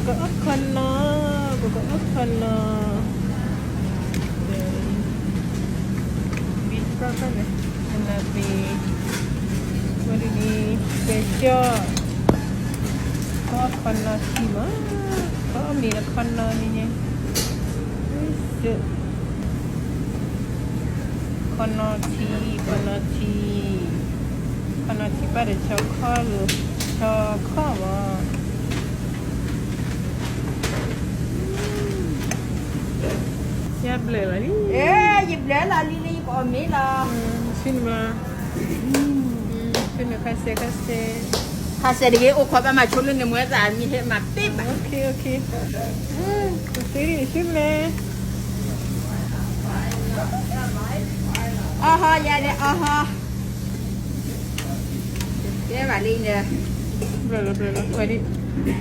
ကအီၣ်ခီနီၤ, ပကအီၣ်ခီနီၤ, ဘံၣ်ထီၣ်န့ၣ်, နသ့, ဝဲဒ်န့ၣ်, ပဲကၠီၣ်, ကအီၣ်ခီနီၤထံမး, ကအီၣ်မ့ၤလၢခီနီၤန့ၣ်, ခီနီၤထံ, ခီနီၤထံ, ခီနီၤထံပၢ်ဒီးဆီခီၣ်လၢ, ဆီခီၣ်မး ယဘျၢလီၤလံ, ယဘျၢလီၤလံလၢယကအီၣ်မ့ၤလီၤ, ဆူနမါ, ဆူနခါစဲခါစဲ, ခါစဲတဂ့ၤ အိၣ်ခိးဘၣ်မၤဆိလၢန့ၣ် မွဲသးမံၤဟဲမၤပ့ၢ်ဘၣ်, သ့ဒ်ဆူမဲာ်, အီဟီယၤဒီးအီဟီ, တဲဘၣ်လံဒီး, ဘျၢလီၤဘျၢလီၤဝဲဒ်